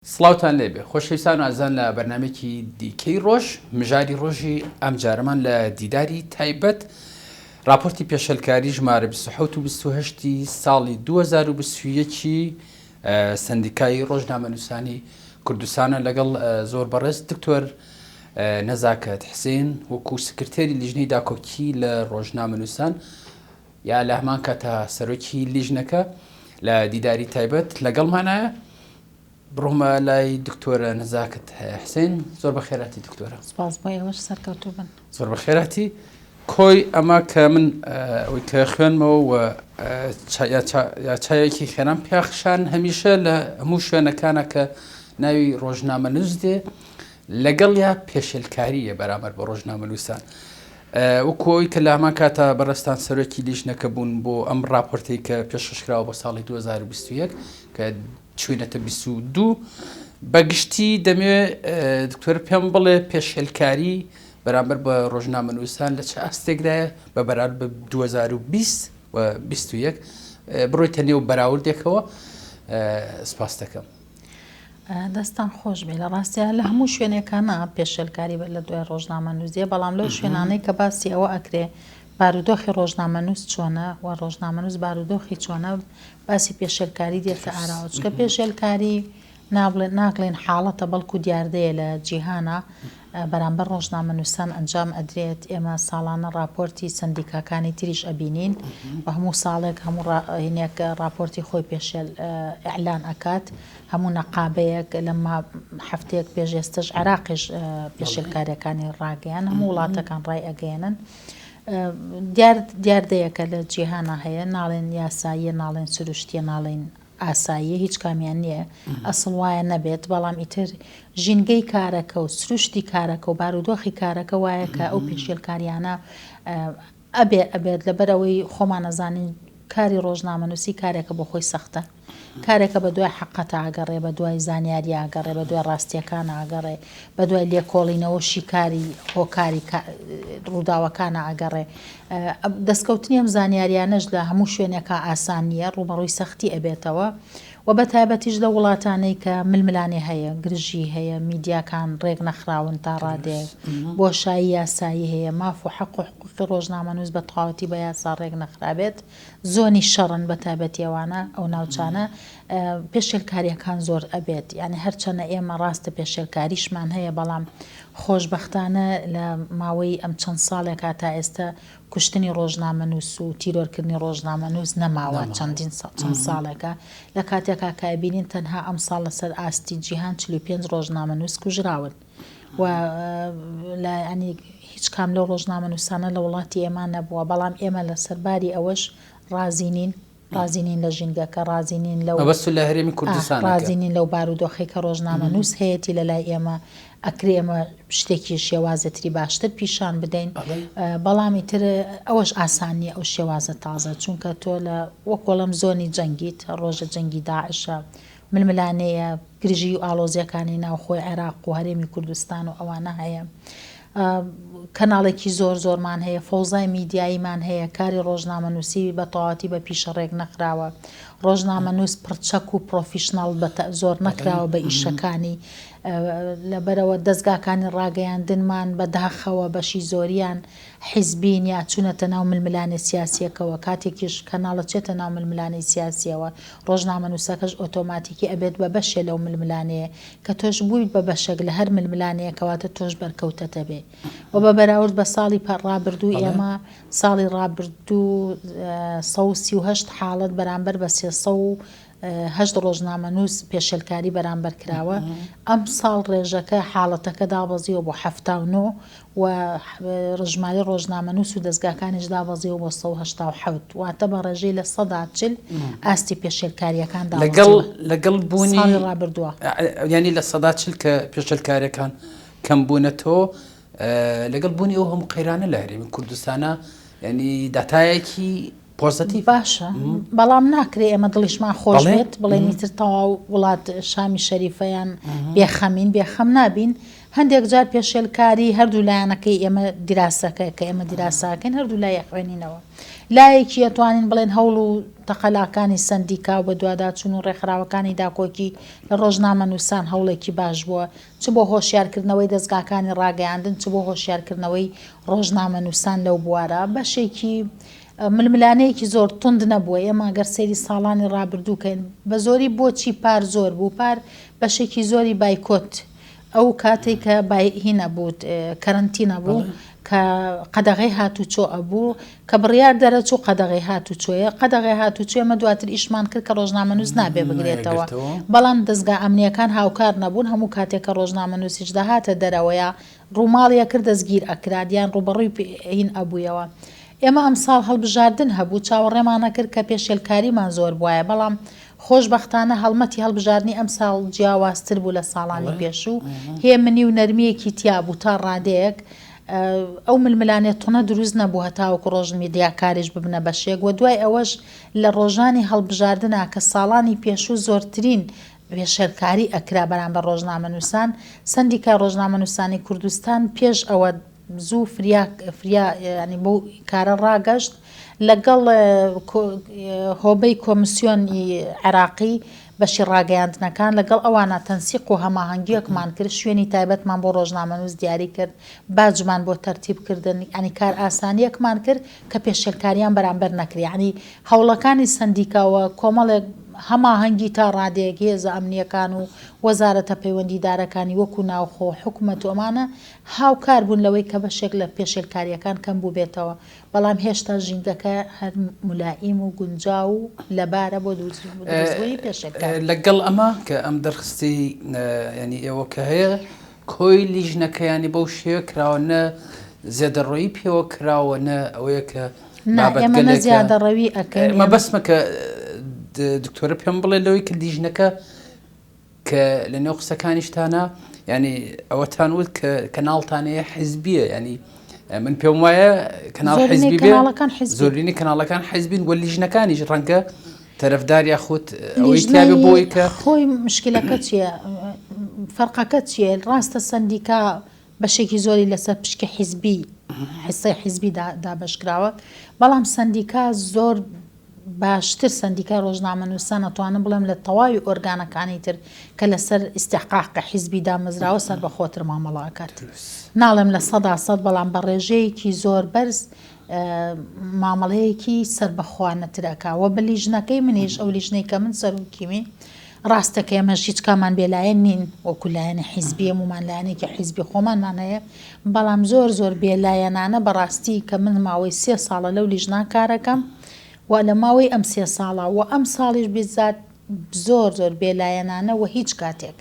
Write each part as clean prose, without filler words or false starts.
سڵاوتان لێبێ خۆشەویستان و ئازیزان لە بەرنامەیەکی دیکەی ڕۆژ مژاری ڕۆژی ئەمجارەمان لە دیداری تایبەت راپۆرتی پێشێلکاری ژمارە 27 و 28 ساڵی 2021 سندیکای ڕۆژنامەنووسانی کوردستانە لەگەڵ زۆر بەڕێز دکتۆر نەزاکەت حسێن وەکو سکرتێری لیژنەی داکۆکی لە ڕۆژنامەنووسان یا لە هەمان کاتا سەرۆکی لیژنەکە لە دیداری تایبەت لەگەڵمانایە بڕۆمە لای دکتۆرە نەزاکەت حسێن زۆر بەخێراتی دکتۆرە. سپاس بۆ ئێوەش سەرکەوتوو بن. زۆر بەخێراتی. کۆی ئەمە کە من ئەوەی کە خوێنمەوە و یا چایەکی خێرام پیاخشان هەمیشە لە هەموو شوێنەکانە کە ناوی ڕۆژنامەنووس دێ لەگەڵ یا پێشێلکاریە بەرامبەر بە ڕۆژنامەنووسان وەکو ئەوەی کە لە هەمان کاتا بەڕێزتان سەرۆکی لیژنەکە بوون بۆ ئەم ڕاپۆرتەی کە پێشکەشکراوە بۆ ساڵی 2021 کە چوینەتە 22 بە گشتی دەمێ دکتۆر پێم بڵێ پێشێلکاری بەرامبەر بە ڕۆژنامەنووسان لە چ ئاستێکدایە بە بەرامبەر بە 2020 و 21 بڕۆیتە نێو بەراوردێکەوە سپاس دەکەم. دەستتان خۆش بێ لە ڕاستیا لە هەموو شوێنێکانە پێشێلکاری بە لە دوای ڕۆژنامەنووسیە بەڵام لەو شوێنانەی کە باسی ئەوە ئەکرێ بارودۆخی ڕۆژنامەنووس چۆنە و ڕۆژنامەنووس بارودۆخی چۆنە باسی پێشێلکاری دێتە ئاراوە چونکە پێشێلکاری نابڵێن ناکڵێن حاڵەتە بەڵکو دیاردەیە لە جیهانە بەرامبەر ڕۆژنامەنووسان ئەنجام ئەدرێت، ئێمە ساڵانە ڕاپۆرتی سەندیکاکانی تریش ئەبینین و هەموو ساڵێک هەموو ڕاهینێک ڕاپۆرتی خۆی پێشێل ئیعلان ئەکات، هەموو نەقابەیەک لە هەفتەیەک پێش ئێستەش عێراقیش پێشێلکاریەکانی ڕاگەیان، هەموو وڵاتەکان ڕای ئەگەیەنن. دیار دیاردەیەکە لە جیهانا هەیە، ناڵێن یاساییە، ناڵێن سروشتیە، ناڵێین ئاساییە هیچ کامیان نییە ئەسڵ وایە نەبێت بەڵام ئیتر ژینگەی کارەکە و سروشتی کارەکە و بارودۆخی کارەکە وایە کە ئەو پێشێلکاریانە ئەبێ ئەبێت لەبەرئەوەی خۆمان ئەزانین کاری ڕۆژنامەنووسی کارێکە بۆ خۆی سەختە کارێکە بە دوای حەقەتا ئەگەڕێ بە دوای زانیاری ئەگەڕێ بە دوای ڕاستیەکان ئەگەڕێ بە دوای لێکۆڵینەوە شیکاری هۆکاری ڕووداوەکانە ئەگەڕێ دەستکەوتنی ئەم زانیاریانەش لە هەموو شوێنێکا ئاسان نییە، ڕووبەڕووی سەختی ئەبێتەوە و بە تایبەتیش لەو وڵاتانەی کە ململانێ هەیە، گرژی هەیە، میدیاکان ڕێک نەخراون تا ڕادەیەک، بۆشایی یاسایی هەیە، ماف و حەق و حقوقی ڕۆژنامەنووس بە تەواوەتی بە یاسا ڕێک نەخرابێت، زۆنی شەڕن بە تایبەتی ئەوانە ئەو ناوچانە پێشێلکارییەکان زۆر ئەبێت، یانی هەرچەنە ئێمە ڕاستە پێشێلکاریشمان هەیە بەڵام خۆشبەختانە لە ماوەی ئەم چەند ساڵێکا تا ئێستە کوشتنی ڕۆژنامەنووس و تیرۆرکردنی ڕۆژنامەنووس نەماوە چەندین ساڵ چەند ساڵێکە لە کاتێکا کە ئەبینین تەنها ئەمساڵ لەسەر ئاستی جیهان 45 ڕۆژنامەنووس کوژراون و لە ینی هیچ کام لەو ڕۆژنامەنووسانە لە وڵاتی ئێمە نەبووە بەڵام ئێمە لەسەر باری ئەوەش ڕازی نین ڕازی نین لە ژینگەکە، ڕازی نین لەو مەبەست لە هەرێمی کوردستانە کە. ڕازی نین لەو بارودۆخەی کە ڕۆژنامەنووس هەیەتی لە لای ئێمە، ئەکرێ ئێمە شتێکی شێوازتری باشتر پیشان بدەین، بەڵام ئیتر ئەوەش ئاسان نییە ئەو شێوازە تازە، چونکە تۆ لە وەک وەڵم زۆنی جەنگیت، ڕۆژە جەنگی داعشە، ململانێیە، گرژیی و ئاڵۆزییەکانی ناوخۆی عێراق و هەرێمی کوردستان و ئەوانە هەیە. کەناڵێکی زۆر زۆرمان هەیە، فەوزای میدیاییمان هەیە، کاری ڕۆژنامەنووسی بە تەواوەتی بە پیشە ڕێک نەخراوە، ڕۆژنامەنووس پڕچەک و پڕۆفیشناڵ بە زۆر نەکراوە بە ئیشەکانی، لەبەرئەوە دەزگاکانی ڕاگەیاندنمان بە داخەوە بەشی زۆریان حیزبین یا چوونەتە ناو ململانێ سیاسییەکەوە، کاتێکیش کەناڵ ئەچێتە ناو ململانێی سیاسییەوە، ڕۆژنامەنووسەکەش ئۆتۆماتیکی ئەبێت بە بەشێ لەو ململانێیە، کە تۆش بوویت بە بەشێک لە هەر ململانێیەک کەواتە تۆش بەرکەوتەت ئەبێ و بە بەراورد بە ساڵی ڕابردوو ئێمە ساڵی ڕابردوو 138 حاڵەت بەرامبەر بە 308 ڕۆژنامەنووس پێشێلکاری بەرامبەر کراوە ئەمساڵ ڕێژەکە حاڵەتەکە دابەزیوە بۆ 79 و ژمارەی ڕۆژنامەنووس و دەزگاکانیش دابەزیوە بۆ 187 واتە بە ڕێژەی 40% ئاستی پێشێلکارییەکان لەگەڵ لەگەڵ بوونی ساڵی ڕابردووە. یانی 40% کە پێشێلکارییەکان کەم بوونەتەوە لەگەڵ بوونی ئەو هەموو قەیرانە لە هەرێمی کوردستانە یانی داتایەکی پۆزەتیڤ باشە بەڵام ناکرێ ئێمە دڵیشمان خۆش بێت بڵێن ئیتر تەواو وڵات شامی شەریفەیان بێخەمین بێخەم نابین هەندێک جار پێشێلکاری هەردوو لایەنەکەی ئێمە دیراسەکە کە ئێمە دیراساکەین هەردوو لای ئەخوێنینەوە. لایەکی ئەتوانین بڵێن هەوڵ و تەقەلاکانی سەندیکا و بەدواداچوون و ڕێکخراوەکانی داکۆکی لە ڕۆژنامەنووسان هەوڵێکی باش بووە چ بۆ هۆشیارکردنەوەی دەزگاکانی ڕاگەیاندن چ بۆ هۆشیارکردنەوەی ڕۆژنامەنووسان لەو بوارە بەشێکی ململانێیەکی زۆر توند نەبووە ئێمە گەر سەیری ساڵانی ڕابردوو کەین بە زۆری بۆچی پار زۆر بوو پار بەشێکی زۆری بایکۆت ئەو کاتێک کە بای هینە بوو کەرەنتینە بوو کە قەدەغەی هاتوچۆ ئەبوو کە بڕیار دەرەچوو قەدەغەی هاتوچۆیە قەدەغەی هاتوچۆ ئێمە دواتر ئیشمان کرد کە ڕۆژنامەنووس نابێ بگرێتەوە بەڵام دەزگا ئەمنییەکان هاوکار نەبوون هەموو کاتێک کە ڕۆژنامەنووسیش دەهاتە دەرەوە یا ڕووماڵی ئەکرد دەستگیر ئەکرا یان ڕووبەڕووی هین ئەبوویەوە ئێمە ئەمساڵ هەڵبژاردن هەبوو چاوەڕێمان ئەکرد کە پێشێلکاریمان زۆر بوایە بەڵام خۆشبەختانە هەڵمەتی هەڵبژاردنی ئەمساڵ جیاوازتر بوو لە ساڵانی پێشوو، هێمنی و نەرمییەکی تیا بوو تا ڕادەیەک، ئەو ململانێ توندە دروست نەبوو هەتاوەکو ڕۆژ میدیاکاریش ببنە بەشێک و دوای ئەوەش لە ڕۆژانی هەڵبژاردنا کە ساڵانی پێشوو زۆرترین پێشێلکاری ئەکرا بەرامبەر ڕۆژنامەنووسان، سەندیکای ڕۆژنامەنووسانی کوردستان پێش ئەوە زوو فریا فریا یانی بەو کارە ڕاگەشت لەگەڵ هۆبەی کۆمسیۆنی عێراقی بەشی ڕاگەیاندنەکان لەگەڵ ئەوانە تەنسیق و هەماهەنگیەکمان کرد شوێنی تایبەتمان بۆ ڕۆژنامەنووس دیاری کرد باجمان بۆ تەرتیب کردن یانی کار ئاسانیەکمان کرد کە پێشێلکاریان بەرامبەر نەکرێ یانی هەوڵەکانی سەندیکا و کۆمەڵێک هەماهەنگی تا ڕادەیەک هێزە ئەمنیەکان و وەزارەتە پەیوەندیدارەکانی وەکو ناوخۆ حکومەت و ئەمانە هاوکار بوون لەوەی کە بەشێک لە پێشێلکارییەکان کەم بووبێتەوە، بەڵام هێشتا ژینگەکە هەر مولائیم و گونجاو و لەبارە بۆ دروستبوونی پێشێلکاری. لەگەڵ ئەمە کە ئەم دەرخستەی یانی ئێوە کە هەیە کۆی لیژنەکە یانی بەو شێوە کراوە نە زێدەڕۆیی پێوە کراوە نە ئەوەیە کە نا ئێمە نە زیادەڕەوی ئەکەین. مەبەستمە کە دکتۆرە پێم بڵێ لەوەی کە لیژنەکە کە لە نێو قسەکانیشتانە ینی ئەوەتان وت کە کەناڵتان هەیە حیزبیە ینی من پێم وایە کەناڵ حیزبی کەناڵەکان حیزبی زۆرینەی کەناڵەکان حیزبین وە لیژنەکانیش ڕەنگە تەرەفدار یاخود ئەوەی تیابێ بۆی کە خۆی مشکلەکە چییە فەرقەکە چییە ڕاستە سەندیکا بەشێکی زۆری لەسەر پشکی حیزبی حسەی حیزبی دابەشکراوە بەڵام سەندیکا زۆر باشتر سەندیکای ڕۆژنامەنووسان ئەتوانم بڵێم لە تەواوی ئۆرگانەکانی تر کە لەسەر ئیستحقاقی حیزبی دامەزراوە سەربەخۆتر مامەڵە ئەکات ناڵێم 100% بەڵام بە ڕێژەیەکی زۆر بەرز مامەڵەیەکی سەربەخۆانەتر ئەکا وە بە لیژنەکەی منیش ئەو لیژنەی کە من سەرۆکیمی ڕاستە کە ئێمەش هیچ کامان بێلایەن نین وەکو لایەنی حیزبی هەموومان لایەنێکی حیزبی خۆمانمان هەیە بەڵام زۆر زۆر بێلایەنانە بەڕاستی کە من ماوەی سێ ساڵە لەو لیژنا کارەکەم و لە ماوەی ئەم سێ ساڵە و ئەم ساڵیش بیزات زۆر زۆر بێلایەنانە و هیچ کاتێک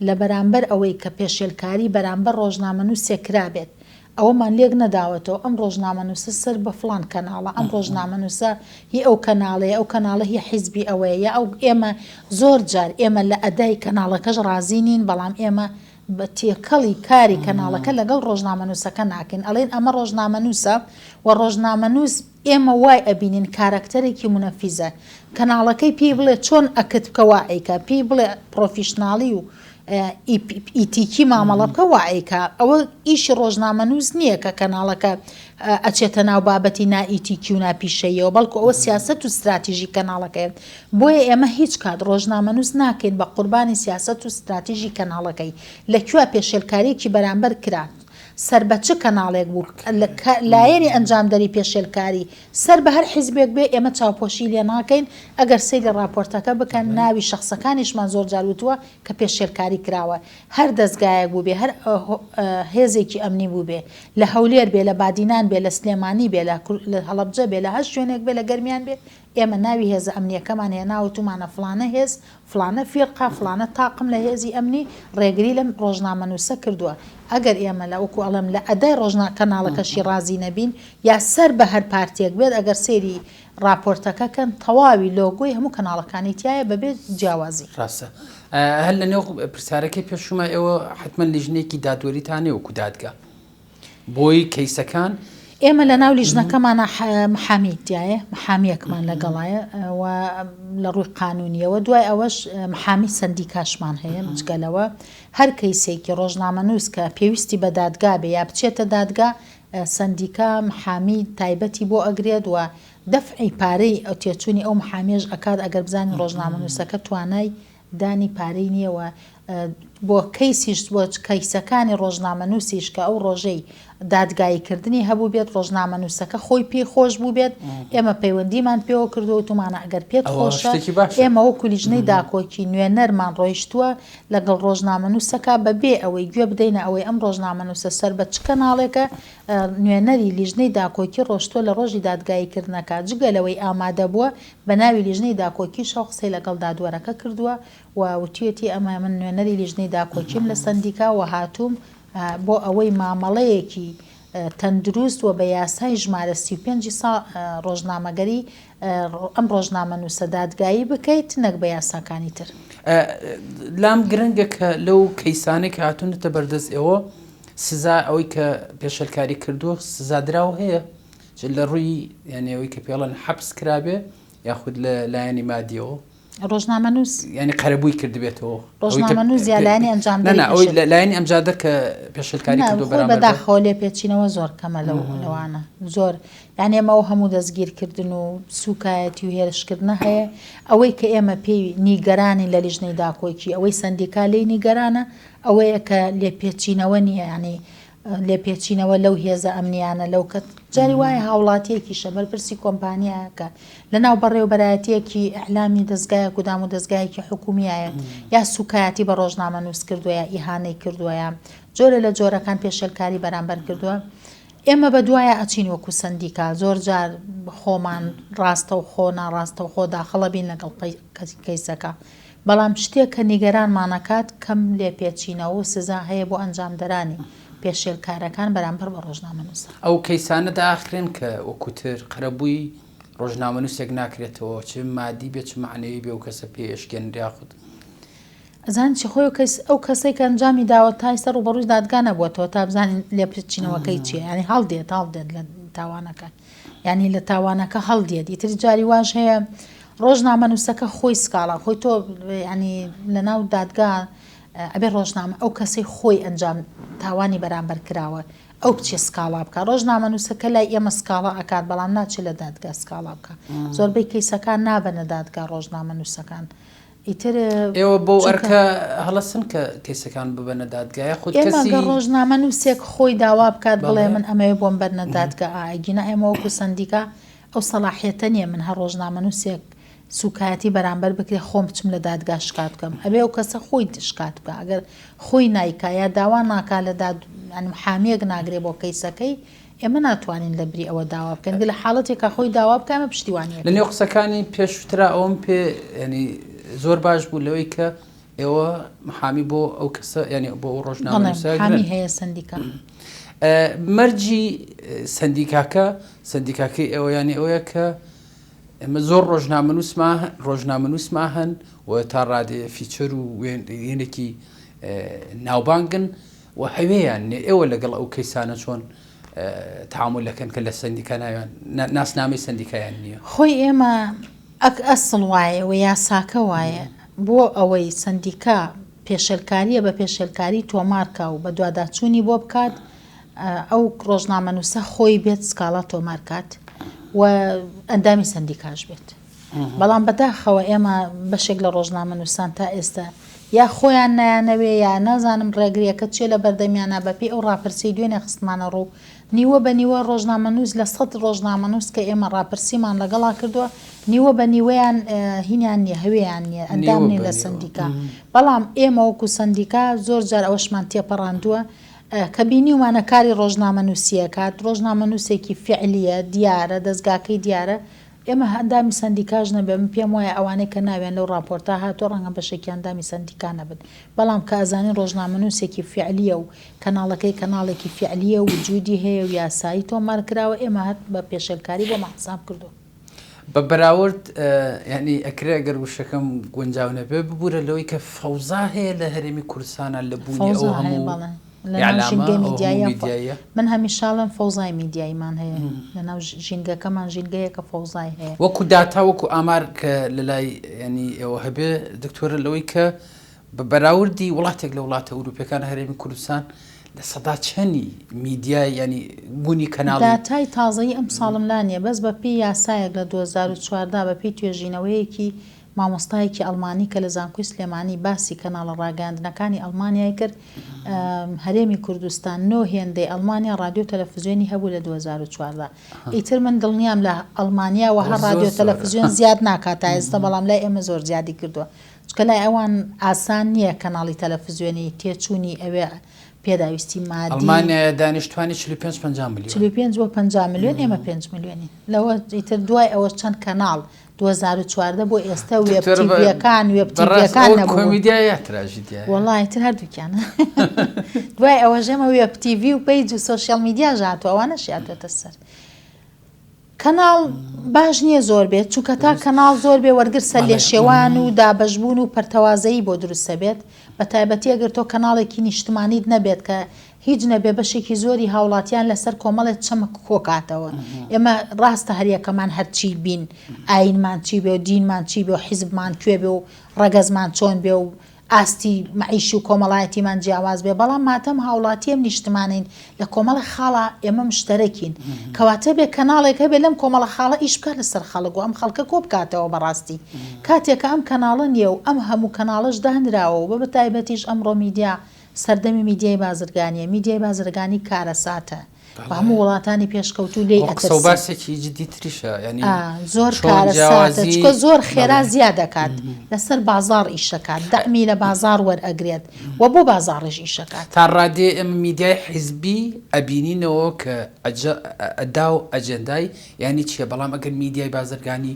لە بەرامبەر ئەوەی کە پێشێلکاری بەرامبەر ڕۆژنامەنووسێک کرابێت ئەوەمان لێک نەداوەتەوە ئەم ڕۆژنامەنووسە سەر بە فڵان کەناڵە، ئەم ڕۆژنامەنووسە هی ئەو کەناڵەیە، ئەو کەناڵە هی حیزبی ئەوەیە یا ئەو ئێمە زۆر جار ئێمە لە ئەدای کەناڵەکەش ڕازی نین بەڵام ئێمە بە تێکەڵی کاری کەناڵەکە لەگەڵ ڕۆژنامەنووسەکە ناکەین ئەڵێین ئەمە ڕۆژنامەنووسە و ڕۆژنامەنووس ئێمە وای ئەبینین کارەکتەرێکی مونەفیزە کەناڵەکەی پێی بڵێ چۆن ئەکت بکە وا ئەیکا پێی بڵێ پڕۆفیشناڵی و ئیتیکی مامەڵە بکە وا ئەیکا ئەوە ئیشی ڕۆژنامەنووس نییە کە کەناڵەکە ئەچێتە ناو بابەتی نائیتیکی و ناپیشەییەوە بەڵکو ئەوە سیاسەت و ستراتیژی کەناڵەکەیە بۆیە ئێمە هیچ کات ڕۆژنامەنووس ناکەین بە قوربانی سیاسەت و ستراتیژی کەناڵەکەی لە کوێ پێشێلکارییەکی بەرامبەر کرا سەر بە چ کەناڵێک بوو، لایەنی ئەنجامدەری پێشێلکاری سەر بە هەر حیزبێک بێ ئێمە چاوپۆشی لێ ناکەین، ئەگەر سەیری ڕاپۆرتەکە بکەن ناوی شەخسەکانیشمان زۆر جار وتووە کە پێشێلکاری کراوە، هەر دەزگایەک بووبێ، هەر هێزێکی ئەمنی بووبێ، لە هەولێر بێ، لە بادینان بێ، لە سلێمانی بێ، لە هەڵەبجە بێ، لە هەر شوێنێک بێ، لە گەرمیان بێ، ئێمە ناوی هێزە ئەمنییەکەمان هێناوە وتومانە فڵانە هێز، فڵانە فیرقە، فڵانە تاقم لە هێزی ئەمنی ڕێگری لەم ڕۆژنامەنووسە کردووە. ئەگەر ئێمە لە وەکو ئەڵێم لە ئەدای ڕۆژنا کەناڵەکەشی ڕازی نەبین یا سەر بە هەر پارتیەک بێت ئەگەر سەیری ڕاپۆرتەکە کەن تەواوی لۆگۆی هەموو کەناڵەکانی تیایە بەبێ جیاوازی. ڕاستە. هەر لە نێو پرسیارەکەی پێشووما ئێوە حەتمەن لیژنەیەکی دادوەریتان هەیە وەکو دادگا. بۆی کەیسەکان. ئێمە لە ناو لیژنەکەمانا محامی تیایە، محامیەکمان لەگەڵایە و لە ڕووی قانونیەوە، دوای ئەوەش محامی سەندیکاشمان هەیە، جگە لەوە هەر کەیسێکی ڕۆژنامەنووس کە پێویستی بە دادگا بێ یا بچێتە دادگا، سەندیکا محامی تایبەتی بۆ ئەگرێت و. دەفعی پارەی تێچوونی ئەو محامیەش ئەکات ئەگەر بزانین ڕۆژنامەنووسەکە توانای دانی پارەی نییە و بۆ کەیسیش بۆ کەیسەکانی ڕۆژنامەنووسیش کە ئەو ڕۆژەی دادگاییکردنی هەبووبێت ڕۆژنامەنووسەکە خۆی پێی خۆش بووبێت ئێمە پەیوەندیمان پێوە کردووە وتومانە ئەگەر پێت خۆشە ئێمە وەکو لیژنەی داکۆکی نوێنەرمان ڕۆیشتووە لەگەڵ ڕۆژنامەنووسەکە بەبێ ئەوەی گوێ بدەینە ئەوەی ئەم ڕۆژنامەنووسە سەر بە چ کەناڵێکە نوێنەری لیژنەی داکۆکی ڕۆشتووە لە ڕۆژی دادگاییکردنەکە جگە لەوەی ئامادە بووە بە ناوی لیژنەی داکۆکیشەوە قسەی لەگەڵ دادوەرەکە کردووە و وتویەتی ئەمە من نوێنەری لیژنەی داکۆکیم لە سەندیکا و هاتووم بۆ ئەوەی مامەڵەیەکی تەندروست و بە یاسای ژمارە 35 ی سا ڕۆژنامەگەری ئەم ڕۆژنامەنووسە دادگایی بکەیت نەک بە یاساکانی تر. لام گرنگە کە لەو کەیسانەی کە هاتوونەتە بەردەست ئێوە سزا ئەوەی کە پێشێلکاری کردووە سزادراو هەیە چ لە ڕووی یانی ئەوەی کە پێڵەن حەبس کرابێ یاخود لە لایەنی مادیەوە؟ ڕۆژنامەنووس یانی قەرەبووی کردبێتەوە ڕۆژنامەنووس یا لایەنی ئەنجامدەری نا نا ئەوەی لایەنی ئەمجادە کە پێشێلکاری کردووە بەرامبەر بە بەداخەوە لێپێچینەوە زۆر کەمە لەو لەوانە زۆر یانی ئێمە ئەو هەموو دەستگیرکردن و سوکایەتی و هێرشکردنە هەیە ئەوەی کە ئێمە پێی نیگەرانین لە لیژنەی داکۆکی ئەوەی سەندیکا لێی نیگەرانە ئەوەیە کە لێپێچینەوە نییە یانی لێپێچینەوە لەو هێزە ئەمنیانە لەو کە جاری وایە هاوڵاتیەکیشە بەرپرسی کۆمپانیایەکە لەناو بەڕێوەبەرایەتیەکی ئیعلامی دەزگایەک و دامودەزگایەکی حکومیایە یا سوکایەتی بە ڕۆژنامەنووس کردووە یا ئیهانەی کردووە یا جۆرە لە جۆرەکان پێشێلکاری بەرامبەر کردووە ئێمە بە دوایە ئەچین وەکو سەندیکا زۆر جار خۆمان ڕاستەوخۆ ناڕاستەوخۆ داخڵە بین لەگەڵ کەیسەکە بەڵام شتێک کە نیگەرانمان ئەکات کەم لێپێچینەوە و سزا هەیە بۆ ئەنجامدەرانی پێشێلکارەکان بەرامبەر بە ڕۆژنامەنووسان. ئەو کەیسانە داخرێن کە وەکو تر قەرەبووی ڕۆژنامەنووسێک ناکرێتەوە چ مادی بێت چ مەعنەوی بێ و کەسە پێ ئەشکێنرێ یاخود. ئەزانی چی خۆی کەس ئەو کەسەی کە ئەنجامی داوە تا ئیستا ڕووبەڕووی دادگا نەبووەتەوە تا بزانین لێپێچینەوەکەی چییە یانی هەڵدێت هەڵدێت لە تاوانەکە. یانی لە تاوانەکە هەڵدێت ئیتر جاری واش هەیە ڕۆژنامەنووسەکە خۆی سکاڵا خۆی تۆ ینی لەناو دادگا ئەبێ ڕۆژنامە ئەو کەسەی خۆی ئەنجام تاوانی بەرامبەر کراوە ئەو بچێ سکاڵا بکە ڕۆژنامەنووسەکە لای ئێمە سکاڵا ئەکات بەڵام ناچێت لە دادگا سکاڵا بکە زۆربەی کەیسەکان نابەنە دادگا ڕۆژنامەنووسەکان ئیتر ئێوە بەو ئەرکە هەڵەسن کە کەیسەکان ببەنە دادگا یاخود ئێمە کەسی گەر ڕۆژنامەنووسێک خۆی داوا بکات بڵێ من ئەمەوێ بۆم بەرنە دادگا ئا ئەگینا ئێمە وەکو سەندیکا ئەو سەڵاحیەتە نییە من هەر ڕۆژنامەنووسێک سوکایەتی بەرامبەر بکرێ خۆم بچم لە دادگا شکات بکەم ئەبێ ئەو کەسە خۆی شکات بکا ئەگەر خۆی نایکا یا داوا ناکا لە داد یانی محامیەک ناگرێ بۆ کەیسەکەی ئێمە ناتوانین لە بری ئەوە داوا بکەین گەر لە حاڵەتێکا خۆی داوا بکا ئێمە پشتیوانی لە نێو قسەکانی پێشووترا ئەوەم پێ یانی زۆر باش بوو لەوەی کە ئێوە محامی بۆ ئەو کەسە یانی بۆ ئەو ڕۆژنامەنووسە حامی هەیە سەندیکا مەرجی سەندیکاکە سەندیکاکەی ئێوە یانی ئەوەیە کە ئێمە زۆر ڕۆژنامەنووسما ڕۆژنامەنووسما هەن و تا ڕادێ feature و وێنێکی ناوبانگن و هەوێیان نیە ئێوە لەگەڵ ئەو کەیسانە چۆن تەعامول ئەکەن کە لە سەندیکا ناویان ناسنامەی سەندیکایان نییە؟ خۆی ئێمە ئەک ئەسڵ وایە و یاساکە وایە بۆ ئەوەی سەندیکا پێشێلکاریە بە پێشێلکاری تۆمار کا و بەدواداچوونی بۆ بکات ئەو ڕۆژنامەنووسە خۆی بێت سکاڵا تۆمار کات و ئەندامی سەندیکاش بێت. بەڵام بەداخەوە ئێمە بەشێک لە ڕۆژنامەنووسان تا ئێستا یا خۆیان نایانەوێ یا نازانم ڕێگریەکە چیە لە بەردەمیانا بەپێی ئەو ڕاپرسیەی دوێنێ خستمانە ڕوو نیوە بە نیوە ڕۆژنامەنووس لە سەت ڕۆژنامەنووس کە ئێمە ڕاپرسیمان لەگەڵا کردووە نیوە بە نیوەیان هینیان نیە هەوێیان نیە ئەندام نین لە سەندیکا بەڵام ئێمە وەکو سەندیکا زۆر جار ئەوەشمان تێپەڕاندووە کە بینیومانە کاری ڕۆژنامەنووسیەکات ڕۆژنامەنووسێکی فعلیە دیارە دەزگاکەی دیارە ئێمە ئەندامی سەندیکاش نەبێ من پێم وایە ئەوانەی کە ناویان لەو ڕاپۆرتە هاتووە ڕەنگە بەشێکیان ئەندامی سەندیکا نەبن بەڵام کە ئەزانین ڕۆژنامەنووسێکی فیعلییە و کەناڵەکەی کەناڵێکی فیعلییە و وجودی هەیە و یاسایی تۆمار کراوە ئێمە هەر بە پێشێلکاری بۆمان حساب کردووە. بە بەراورد یانی ئەکرێ گەر وشەکەم گونجاو نەبێ ببورە لەوەی کە فەوزا هەیە لە هەرێمی کوردستانا لە بوونی ئەو فەوزا هەیە هەموو بەڵێ. لەناو ئیعلامە ژینگەی ئەو هەموو میدیاییە میدیاییە. من هەمیشە ئەڵێم فەوزای میدیاییمان هەیە لەناو ژینگەکەمان ژینگەیەکە فەوزای هەیە. وەکو داتا وەکو ئامار کە لەلای یانی ئێوە هەبێ دکتۆرە لەوەی کە بە بەراوردی وڵاتێک لە وڵاتە ئەوروپیەکان هەرێمی کوردستان چەنی میدیای یانی بوونی کەناڵی. داتای تازەی ئەمساڵم لا نیە بەس بە پێی یاسایەک لە 2014 بە پێی توێژینەوەیەکی مامۆستایەکی ئەڵمانی کە لە زانکۆی سلێمانی باسی کەناڵە ڕاگەیاندنەکانی ئەڵمانیای کرد هەرێمی کوردستان نۆ هێندەی ئەڵمانیا ڕادیۆ تەلەفزیۆنی هەبوو لە 2014 ئیتر من دڵنیام لە ئەڵمانیا وەها ڕادیۆ تەلەفزیۆن زیاد ناکات تا ئێستا بەڵام لای ئێمە زۆر زیادی کردووە چونکە لای ئەوان ئاسان نییە کەناڵی تەلەفزیۆنی تێچوونی ئەوێ پێداویستی مادی. ئەڵمانیایە دانیشتوانی 45 50 ملیۆن. 45 بۆ 50 ملیۆن ئێمە 5 ملیۆنین لەوە ئیتر دوای ئەوە چەند کەناڵ 2014 بۆ ئێستا وێب تیڤیەکان وێب تیڤیەکان نەبوو. کۆمیدیا یا تراژیدیا؟ وەڵا ئیتر هەردووکیان. دوای ئەوەش ئێمە وێب تیڤی و page و social media ش هاتووە ئەوانەش هاتووەتە سەر. کەناڵ باش نییە زۆر بێت چونکە تا کەناڵ زۆر بێ وەرگر سەرلێشێوان و دابەشبوون و پەرتەوازەیی بۆ دروست دەبێت بە تایبەتی ئەگەر تۆ کەناڵێکی نیشتمانیت نەبێت کە هیچ نەبێ بەشێکی زۆری هاوڵاتیان لەسەر کۆمەڵێ چەمک کۆکاتەوە ئێمە ڕاستە هەریەکەمان هەرچی بین ئاینمان چی بێ و دینمان چی بێ و حیزبمان کوێ بێ و ڕەگەزمان چۆن بێ و ئاستی مەعیشی و کۆمەڵایەتیمان جیاواز بێ بەڵام مادەم هاوڵاتی ئەم نیشتمانەین لە کۆمەڵێ خاڵا ئێمە مشتەرەکین کەواتە بێ کەناڵێک هەبێ لەم کۆمەڵە خاڵە ئیش بکات لەسەر خەڵک و ئەم خەڵکە کۆ بکاتەوە بەڕاستی کاتێک کە ئەم کەناڵە نییە و ئەم هەموو کەناڵەش دانراوە و بە تایبەتیش ئەمڕۆ میدیا سەردەمی میدیای بازرگانیە میدیای بازرگانی کارەساتە و هەموو وڵاتانی پێشکەوتوو لێی ئەوە قسە و ئەترسن. باسێکی جدی تریشە یانی ئا زۆر چۆن کارەساتە جیاوازی چونکە زۆر خێرا بەڵێ زیاد ئەکات لەسەر بازاڕ ئیشەکات دەعمی لە بازاڕ وەرئەگرێت و بۆ بازاڕیش ئیشەکات. تا ڕادەیە ئێمە میدیای حیزبی ئەبینینەوە کە ئەجە ئەدا و ئەجێندای یانی چیە بەڵام ئەگەر میدیای بازرگانی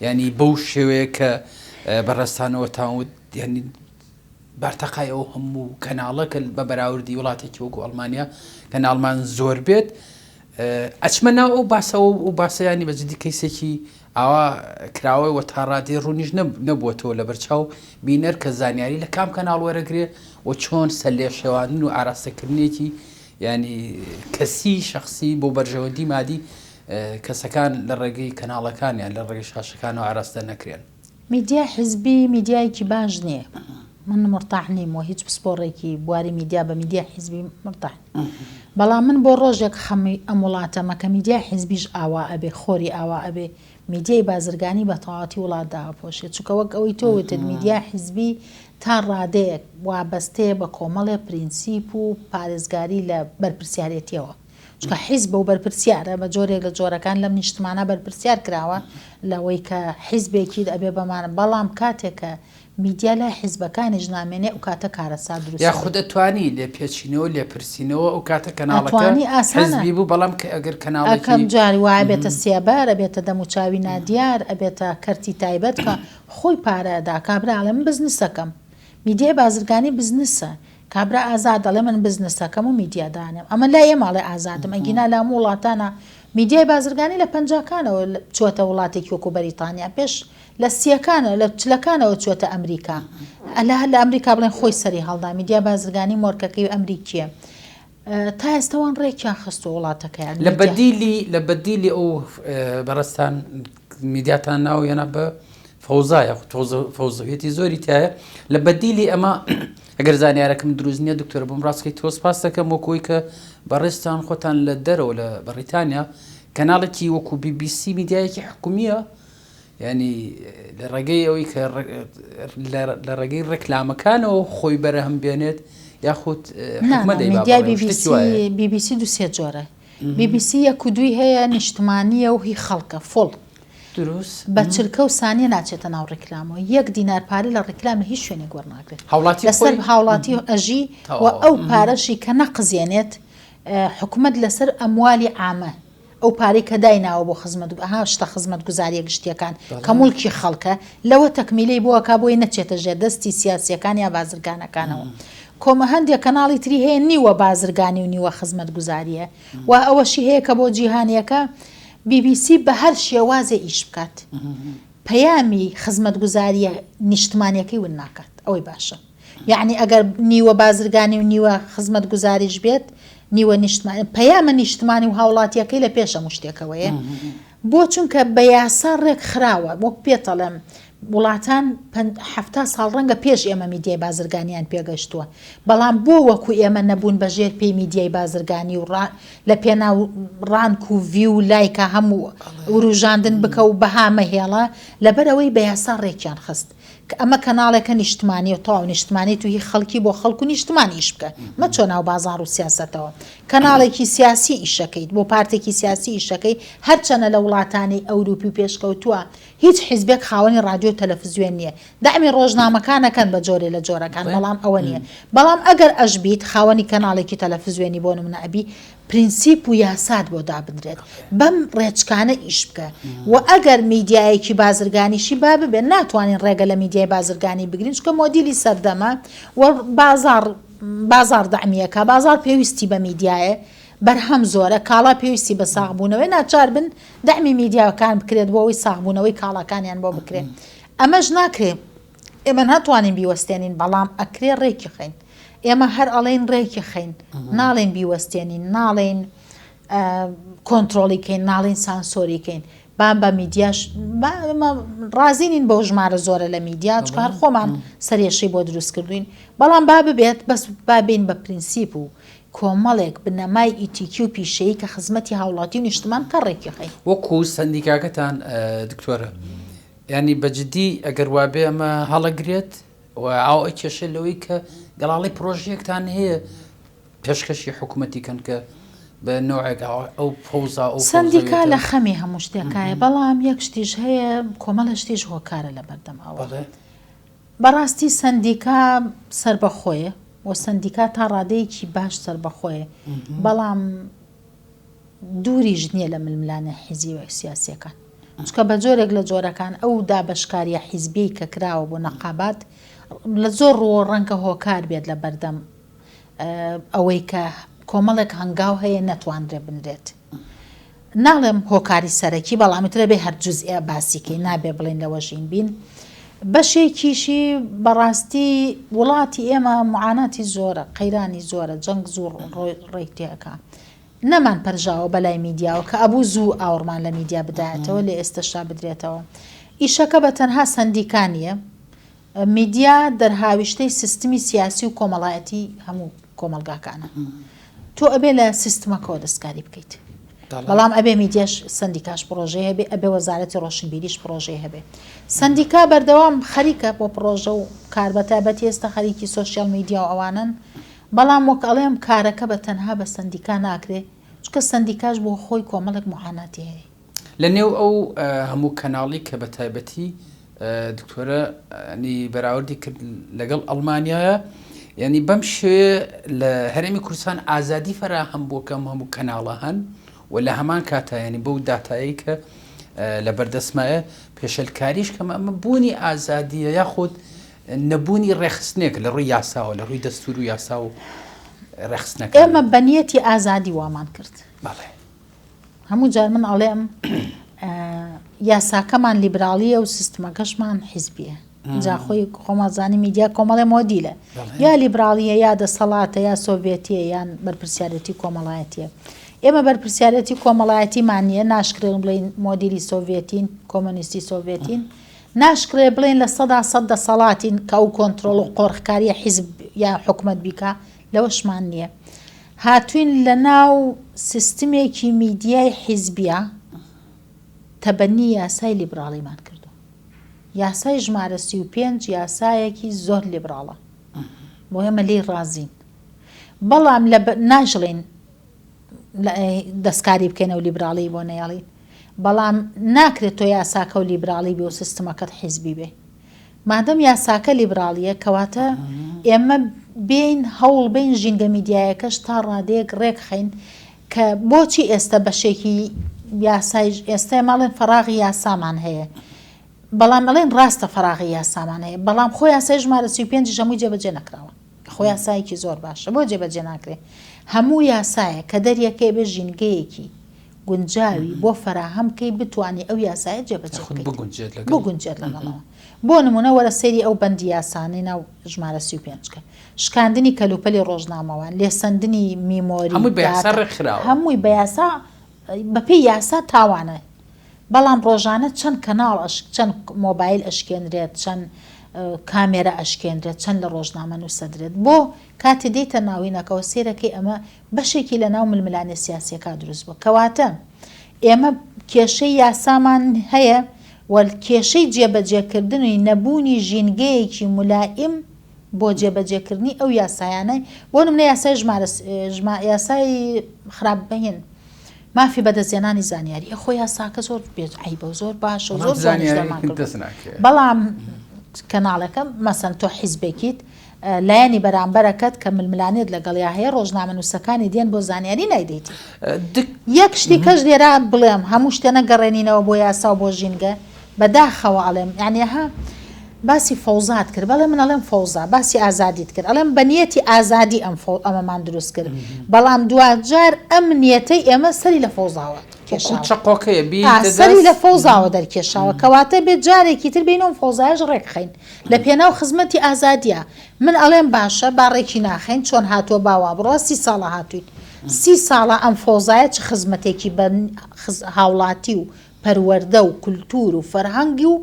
یانی بەو شێوەیە کە بەڕێزتانەوەتان وت یانی بارتەقای ئەو هەموو کەناڵە کە بە بەراوردی وڵاتێکی وەکو ئەڵمانیا کەناڵمان زۆر بێت ئەچمە ناو ئەو باسەوە و باسەیانی بە جدی کەیسێکی ئاوا کراوە و تا ڕادەی ڕوونیش نەبووەتەوە لە بەرچاو بینەر کە زانیاری لە کام کەناڵ وەرەگرێ و چۆن سەرلێشێواندن و ئاراستەکردنێکی ینی کەسی شخصی بۆ بەرژەوەندی مادی کەسەکان لە ڕێگەی کەناڵەکانیان لە ڕێگەی شاشەکانەوە ئاراستە نەکرێن. میدیای حیزبی میدیایەکی باش نییە. من مورتاح نیم و هیچ پسپۆڕێکی بواری میدیا بە میدیای حیزبی مورتاح نیم. بەڵام من بۆ ڕۆژێک خەمی ئەم وڵاتەمە کە میدیای حیزبیش ئاوا ئەبێ، خۆری ئاوا ئەبێ، میدیای بازرگانی بە تەواوەتی وڵات دائەپۆشێ. چونکە وەک ئەوەی تۆ وتت میدیای حیزبی تا ڕادەیەک وابەستەیە بە کۆمەڵێ پرینسیپ و پارێزگاری لە بەرپرسیارێتیەوە. چونکە حیزبە و بەرپرسیارە بە جۆرێک لە جۆرەکان لەم نیشتمانە بەرپرسیار کراوە لەوەی کە حیزبێکیت ئەبێ بەمان بەڵام کاتێک کە میدیا لای حیزبەکانیش نامێنێ ئەو کاتە کارەسات دروست ئەبێ. یاخود ئەتوانی لێپێچینەوە لێپرسینەوە ئەو کاتە کەناڵەکە ئەتوانی ئاسانە. حیزبی بوو بەڵام کە ئەگەر کەناڵێکی. ئەکەم جاری وایە ئەبێتە سێبەر ئەبێتە دەموچاوی نادیار ئەبێتە کەرتی تایبەت کە خۆی پارە ئەدا کابرا ئەڵێ من بزنسەکەم میدیای بازرگانی بزنسە کابرا ئازاد ئەڵێ من بزنسەکەم و میدیا دانێم ئەمە لای ئێمە ئەڵێ ئازادم ئەگینا لە هەموو وڵاتانا میدیای بازرگانی لە پەنجاکانەوە چووەتە وڵاتێکی وەکو بەریتانیا پێش لە سیەکانەوە لە چلەکانەوە چووەتە ئەمریکا لە هەر لە ئەمریکا بڵێن خۆی سەری هەڵدا میدیا بازرگانی مۆرکەکەی ئەمریکیە تا ئێستا وان ڕێکیان خستووە وڵاتەکەیان لە بەدیلی لە بەدیلی ئەو بەڕێزتان میدیاتان ناو هێنا بە فەوزا یاخود فەوزەویەتی زۆری تایە لە بەدیلی ئەمە ئەگەر زانیارەکەم دروست نییە دکتۆرە بۆم ڕاستکەی تۆ سپاس دەکەم وەکوی کە بەڕێزتان خۆتان لە دەرەوە لە بەڕیتانیا کەناڵێکی وەکو BBC میدیایەکی حکومیە ینی لە ڕێگەی ئەوەی کە لە ڕێگەی ڕێکلامەکانەوە خۆی بەرەهەم بێنێت یاخود میدیای BBC دوسێ جۆرە بی بی سی یەک و دووی هەیە نیشتمانییە و هی خەڵکە فوڵ. دروست. بە چرکە و سانیە ناچێتە ناو ڕیکلامەوە یەک دینار پارە لە ڕیکلام لە هیچ شوێنێک وەرناگرێت هاوڵاتی لەسەر خۆی هاوڵاتی ئەژی و تەواو ئەو پارەشی کە نەقزێنێت حکومەت لەسەر ئەموالی عامە ئەو پارەی کە دایناوە بۆ خزمەت ئەها شتە خزمەتگوزاریە گشتیەکان کە بەڵێ موڵکی خەڵکە لەوە تەکمیلەی بۆ ئەکا بۆی نەچێتە ژێر دەستی سیاسیەکان یا بازرگانەکانەوە کۆمە هەندێک کەناڵی تری هەیە نیوە بازرگانی و نیوە خزمەتگوزاریە و ئەوەشی هەیە کە بۆ جیهانیەکە بی بی سی بە هەر شێوازێ ئیش بکات پەیامی خزمەتگوزاریە نیشتمانیەکەی ون ناکات ئەوەی باشە یەعنی ئەگەر نیوە بازرگانی و نیوە خزمەتگوزاریش بێت نیوە نیشتمان پەیامە نیشتمانی و هاوڵاتیەکەی لە پێش هەموو شتێکەوەیە بۆ چونکە بە یاسا ڕێک خراوە وەک پێتەڵێم. وڵاتان 70 ساڵ ڕەنگە پێش ئێمە میدیای بازرگانیان پێگەشتووە بەڵام بۆ وەکو ئێمە نەبوون بە ژێر پێی میدیای بازرگانی و لە پێناو ڕانک و ڤیو و لایکا هەموو وروژاندن بکە و بەها مەهێڵە لەبەرئەوەی بە یاسا ڕێکیان خست کە ئەمە کەناڵێکە نیشتمانیە و تەواو نیشتمانی تو هی خەڵکی بۆ خەڵک و نیشتمان ئیش بکە مەچۆ ناو بازاڕ و سیاسەتەوە کەناڵێکی سیاسی ئیشەکەیت بۆ پارتێکی سیاسی ئیشەکەی هەرچەنە لە وڵاتانی ئەوروپی و پێشکەوتووە هیچ حیزبێک خاوەنی ڕادیۆ و تەلەفزیۆن نیە دەعمی ڕۆژنامەکان ئەکەن بە جۆرێ لە جۆرەکان بەڵام ئەوە نیە بەڵام ئەگەر ئەش بیت خاوەنی کەناڵێکی تەلەفزیۆنی بۆ نمونە ئەبی پرینسیپ و یاسات بۆ دابنرێت بەم ڕێچکانە ئیش بکە و ئەگەر میدیایەکی بازرگانیشی با ببێت ناتوانین ڕێگە لە میدیای بازرگانی بگرین چونکە مۆدیلی سەردەمە و بازاڕ بازاڕ دەعمیەکە بازاڕ پێویستی بە میدیایە بەرهەم زۆرە کاڵا پێویستی بە ساغبوونەوەی ناچار بن دەعمی میدیاکان بکرێت بۆ ئەوەی ساغبوونەوەی کاڵاکانیان بۆ بکرێت ئەمەش ناکرێ ئێمە ناتوانین بیوەستێنین بەڵام ئەکرێ ڕێکی خەین ئێمە هەر ئەڵێین ڕێکی خەین ناڵێن بیوەستێنین ناڵێین کۆنترۆڵی کەین ناڵێین سانسۆری کەین با بە میدیاش ڕازی نین بەو ژمارە زۆرە لە میدیا چونکە هەر خۆمان سەرێشەی بۆ دروست کردوین بەڵام با ببێت بەس با بین بە پرینسیپ و کۆمەڵێک بنەمای ئیتیکی و پیشەیی کە خزمەتی هاوڵاتی و نیشتمان بکا ڕێکی خەین. وەکو سەندیکاکەتان دکتۆرە یانی بە جدی ئەگەر وابێ ئەمە هەڵەگرێت و ئاو ئەکێشێ لەوەی کە گەڵاڵەی پرۆژەیەکتان هەیە پێشکەشی حکوومەتی کەن کە بە نەوعێک ئەو فەوزا ئەو سەندیکا لە خەمی هەموو شتێکایە بەڵام یەک شتیش هەیە کۆمەڵە شتیش هۆکارە لە بەردەم ئەوە. بەڕاستی سەندیکا سەربەخۆیە و سەندیکا تا ڕادەیەکی باش سەربەخۆیە بەڵام دووریش نییە لە ململانێ حیزی و سیاسیەکان چونکە بە جۆرێک لە جۆرەکان ئەو دابەشکاریە حیزبیەی کە کراوە بۆ نەقابات لە زۆر ڕووە ڕەنگە هۆکار بێت لە بەردەم ئەوەی کە کۆمەڵێک هەنگاو هەیە نەتوانرێ بنرێت. ناڵێم هۆکاری سەرەکی بەڵام ئیتر ئەبێ هەر جوزئ باسی کەین نابێ بڵێین لەوە ژین بین بەشێکیشی بەڕاستی وڵاتی ئێمە معاناتی زۆرە قەیرانی زۆرە جەنگ زوو ڕێی تێکا نەمان پەرژاوە بەلای میدیاوە کە ئەبوو زوو ئاوڕمان لە میدیا بدایەتەوە لە ئێستەشا بدرێتەوە ئیشەکە بە تەنها سەندیکا نییە میدیا دەرهاویشتەی سیستمی سیاسی و کۆمەڵایەتی هەموو کۆمەڵگاکانە. تۆ ئەبێ لە سیستمەکەوە دەستکاری بکەیت. بەڵام ئەبێ میدیاش سەندیکاش پڕۆژەی هەبێ، ئەبێ وەزارەتی ڕۆشنبیریش پڕۆژەی هەبێ. سەندیکا بەردەوام خەریکە بۆ پڕۆژە و کار بەتایبەتی ئێستا خەریکی سۆشیال میدیا و ئەوانەن. بەڵام وەک ئەڵێم کارەکە بە تەنها بە سەندیکا ناکرێ، چونکە سەندیکاش بۆ خۆی کۆمەڵێک موعاناتی هەیە. لە نێو ئەو هەموو کەناڵی کە بە تایبەتی دکتۆرە ینی بەراوردی کرد لەگەڵ ئەڵمانیایە ینی بەم شێوەیە لە هەرێمی کوردستان ئازادی فەراهەم بووە کە ئەم هەموو کەناڵە هەن و لە هەمان کاتا ینی بەو داتایەی کە لە بەردەستمایە پێشلکاریش کەمە ئەمە بوونی ئازادیە یاخود نەبوونی ڕێخستنێک لە ڕووی یاساوە لە ڕووی دەستور و یاسا و ڕێخستنەکە ئێمە بەنیەتی ئازادی وامان کرد بەڵێ هەموو جار من ئەڵێم یاساکەمان لیبراڵیە و سیستمەکەشمان حیزبیە جا خۆی خۆمان زانی میدیا کۆمەڵێ مۆدیلە یا لیبراڵیە یا دەسەڵاتە یا سۆڤێتیە یان بەرپرسیارەتی کۆمەڵایەتیە ئێمە بەرپرسیارەتی کۆمەڵایەتیمان نییە ناشکرێن بڵین مۆدیلی سۆڤێتین کۆمۆنیستی سۆڤێتین ناشکرێ بڵێن 100% دەسەڵاتین کە ئەو کۆنترۆڵ و قۆرخکاریە حیزب یا حکومت بیکا لەوەشمان نییە هاتوین لە ناو سیستمێکی میدیای حیزبیا تەبەنی یاسای لیبراڵیمان کردوە. یاسای ژمارە 35 یاسایەکی زۆر لیبراڵە. بۆ ئێمە لێی ڕازین. بەڵام لە ناژڵین دەستکاری بکەینەوە لیبراڵی بۆ نەیەڵین. بەڵام ناکرێت تۆ یاساکە و لیبراڵی بێ و سیستمەکەت حیزبی بێ. مادەم یاساکە لیبراڵییە کەواتە ئێمە بێین هەوڵ بەین ژینگە میدیایەکەش تا ڕادەیەک ڕێکخەین کە بۆچی ئێستا بەشێکی یاسای ئێستا ئێمە ئەڵێن فەراغی یاسامان هەیە بەڵام ئەڵێن ڕاستە فەراغی یاسامان هەیە بەڵام خۆ یاسای ژمارە 35 یش هەمووی جێبەجێ نەکراوە خۆ یاسایەکی زۆر باشە بۆ جێبەجێ ناکرێ هەموو یاسایە کە دەریەکەی بێ ژینگەیەکی گونجاوی بۆ فەراهەم بکەی بتوانی ئەو یاسایە جێبەجێ یاخود بکەیت بگونجێت لەگەڵ بگونجێت لەگەڵەوە بۆ نمونە وەرە سەیری ئەو بەندی یاسانەی ناو ژمارە 35 کە شکاندنی کەلوپەلی ڕۆژنامەوان لێسەندنی میمۆری هەمووی بە یاسا داتا ڕێکخراوە هەمووی بە یاسا بەپێی یاسا تاوانە. بەڵام ڕۆژانە چەند کەناڵ چەند مۆبایل ئەشکێنرێت چەند کامێرا ئەشکێنرێت چەند لە ڕۆژنامەنووس ئەدرێت بۆ کاتێ دێیتە ناوینەکەوە سەیرەکەی ئەمە بەشێکی لە ناو ململانێ سیاسیەکە دروست بووە کەواتە ئێمە کێشەی یاسامان هەیە و کێشەی جێبەجێکردنی نەبوونی ژینگەیەکی مولائیم بۆ جێبەجێکردنی ئەو یاسایانەی بۆ نمونە یاسای ژمارە یاسای خراپ بهین مافی بەدەستهێنانی زانیاری ئێ خۆ یاساکە زۆر بێ عەیبە و زۆر باشە و زۆر جوانیش دەرمان کردووە بەڵام کەناڵەکە مەسەن تۆ حیزبێکیت لایەنی بەرامبەرەکەت کە ململانێت لەگەڵیا هەیە ڕۆژنامەنووسەکانی دێن بۆ زانیاری نایدەیتی یەک شتی کەش لێرە بڵێم هەموو شتێ نەگەڕێنینەوە بۆ یاسا و بۆ ژینگە بەداخەوە ئەڵێم یانی ها باسی فەوزات کرد بەڵێ من ئەڵێم فەوزا باسی ئازادیت کرد ئەڵێم بە نیەتی ئازادی ئەم فەو ئەمەمان دروست کرد بەڵام دواجار ئەم نیەتەی ئێمە سەری لە فەوزاوە کێشاوە چەقۆکەیە بیتە سەری لە فەوزاوە دەرکێشاوە کەواتە بێت جارێکی تر بینەوە فەوزایش ڕێکخەین لە پێناو خزمەتی ئازادیە من ئەڵێم باشە با ڕێکی ناخەین چۆن هاتووە با وا بڕوا سی ساڵە هاتووین سی ساڵە ئەم فەوزایە چ خزمەتێکی بە هاوڵاتی و پەروەردە و کولتوور و فەرهەنگ و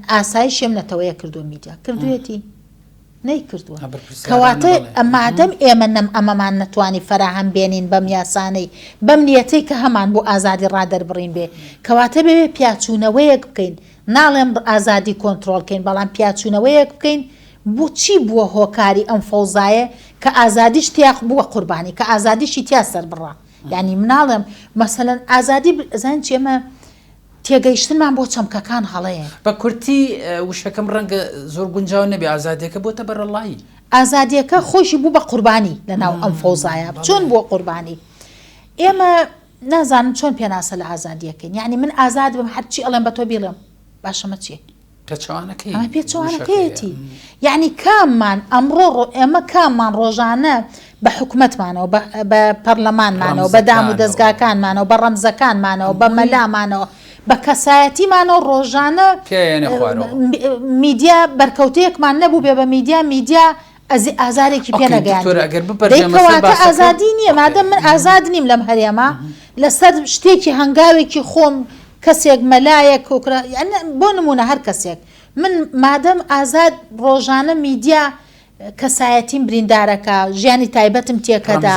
ئاسایشی ئەم نەتەوەیە کردووە میدیا کردوێتی نەیکردووە کەواتە مادەم ئێمە نەم ئەمەمان نەتوانی فەراهەم بێنین بەم یاسانەی بەم نیەتەی کە هەمان بۆ ئازادی ڕادەربڕین بێ کەواتە بێ پیاچوونەوەیەک بکەین ناڵێم ئازادی کۆنترۆڵ کەین بەڵام پیاچوونەوەیەک بکەین بۆچی بووە هۆکاری ئەم فەوزایە کە ئازادیش تیا بووە قوربانی کە ئازادیشی تیا سەربڕا یانی مناڵێم مەسەلەن ئازادی زان چی ئێمە تێگەیشتنمان بۆ چەمکەکان هەڵەیە. بە کورتی وشەکەم ڕەنگە زۆر گونجاو نەبێ ئازادیەکە بۆتە بەرەڵایی. ئازادیەکە خۆیشی بوو بە قوربانی لە ناو ئەم فەوزایە چۆن بووە قوربانی ئێمە نازانم چۆن پێناسە لە ئازادیەکەین یانی من ئازاد بم هەرچی ئەڵێم بە تۆ بیڵێم باشەمە چیە؟ پێچەوانەکەی ئەمە پێچەوانەکەیەتی یعنی کاممان ئەمڕۆ ئێمە کاممان ڕۆژانە بە حکومەتمانەوە بە پەرلەمانمانەوە بە دام و دەستگاکانمانەوە بە ڕەمزەکانمانەوە بە مەلامانەوە بە کەسایەتیمانەوە ڕۆژانە میدیا بەرکەوتەیەکمان نەبوو بێ بە میدیا میدیا ئەزی ئازارێکی پێ نەگەیاندین. دەی کەواتە ئازادی نییە مادەم من ئازاد نیم لەم هەرێمە لەسەر شتێکی هەنگاوێکی خۆم کەسێک مەلایەک کۆکرا یان بۆ نمونە هەر کەسێک من مادەم ئازاد ڕۆژانە میدیا کەسایەتیم بریندارەکە ژیانی تایبەتم تێکەدا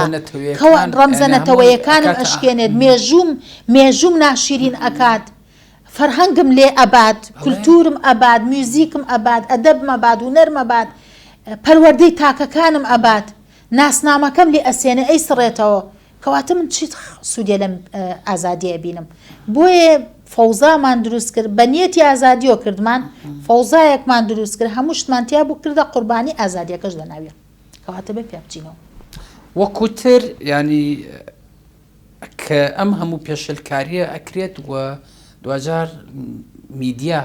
ڕەمزە نەتەوەیەکانم ئەشکێنێت مێژووم مێژووم ناشیرین ئەکات فەرهەنگم لێ ئەبات، کولتوورم ئەبات، میوزیکم ئەبات، ئەدەبم ئەبات، هونەرم ئەبات، پەروەردەی تاکەکانم ئەبات، ناسنامەکەم لێ ئەسێنێ ئەیسڕێتەوە، کەواتە من چ سوودێ لەم ئازادییە ئەبینم؟ بۆیە فەوزامان دروست کرد، بە نیەتی ئازادییەوە کردمان، فەوزایەکمان دروست کرد، هەموو شتمان تیا بوو، کردە قوربانی ئازادییەکەش لەناویا. کەواتە بێ پیا بچینەوە. وەکوو تر یانی کە ئەم هەموو پێشێلکارییە ئەکرێت و دواجار میدیا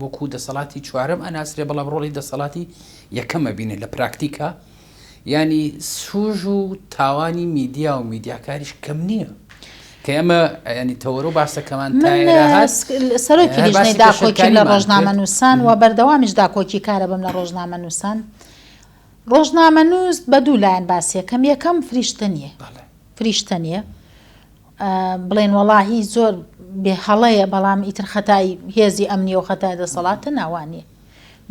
وەکو دەسەڵاتی چوارەم ئەناسرێ بەڵام ڕۆڵی دەسەڵاتی یەکەم ئەبینێت لە پراکتیکا ینی سوژ و تاوانی میدیا و میدیاکاریش کەم نییە کە ئێمە ینی تەوەرە و باسەکەمان سەرۆکی لیژنەی داکۆکی لە ڕۆژنامەنووسان و بەردەوامیش داکۆکی کارە بم لە ڕۆژنامەنووسان ڕۆژنامەنووس بە دوو لایەن باسیەکەم یەکەم فریشتە نییە فریشتە نییە بڵێن وەڵاهی زۆر بێ هەڵەیە بەڵام ئیتر خەتای هێزی ئەمنی و خەتای دەسەڵاتە ناوانیە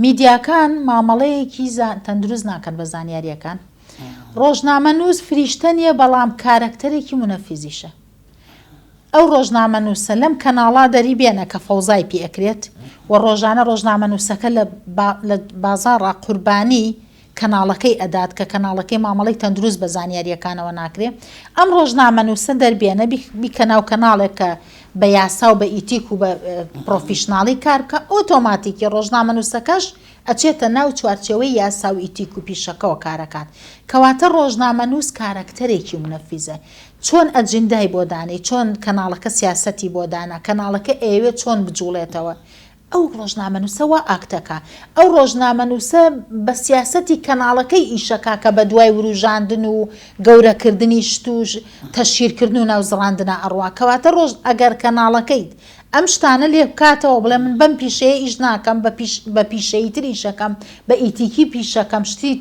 میدیاکان مامەڵەیەکی تەندروست ناکەن بە زانیاریەکان ڕۆژنامەنووس فریشتە نییە بەڵام کارەکتەرێکی مونەفیزیشە ئەو ڕۆژنامەنووسە لەم کەناڵا دەری بێنە کە فەوزای پێ ئەکرێت و ڕۆژانە ڕۆژنامەنووسەکە لە بازاڕا قوربانی کەناڵەکەی ئەدات کە کەناڵەکەی مامەڵەی تەندروست بە زانیارییەکانەوە ناکرێ ئەم ڕۆژنامەنووسە دەربێنە بیکە ناو کەناڵێک کە بە یاسا و بە ئیتیک و بە پڕۆفیشناڵی کار بکا ئۆتۆماتیکی ڕۆژنامەنووسەکەش ئەچێتە ناو چوارچێوەی یاسا و ئیتیک و پیشەکەوە کارەکات کەواتە ڕۆژنامەنووس کارەکتەرێکی مونەفیزە چۆن ئەجندای بۆ دانێی چۆن کەناڵەکە سیاسەتی بۆ دانا کەناڵەکە ئەیەوێ چۆن بجوڵێتەوە ئەو ڕۆژنامەنووسە وا ئاکتەکا، ئەو ڕۆژنامەنووسە بە سیاسەتی کەناڵەکەی ئیشەکا کە بە دوای وروژاندن و گەورەکردنی شت و تەشهیرکردن و ناوزڕاندنا ئەڕوا، کەواتە ڕۆژ ئەگەر کەناڵەکەیت. ئەم شتانە لێ بکاتەوە بڵێ من بەم پیشەیە ئیش ناکەم بە پیش بە پیشەیی تر ئیشەکەم بە ئیتیکی پیشەکەم شتی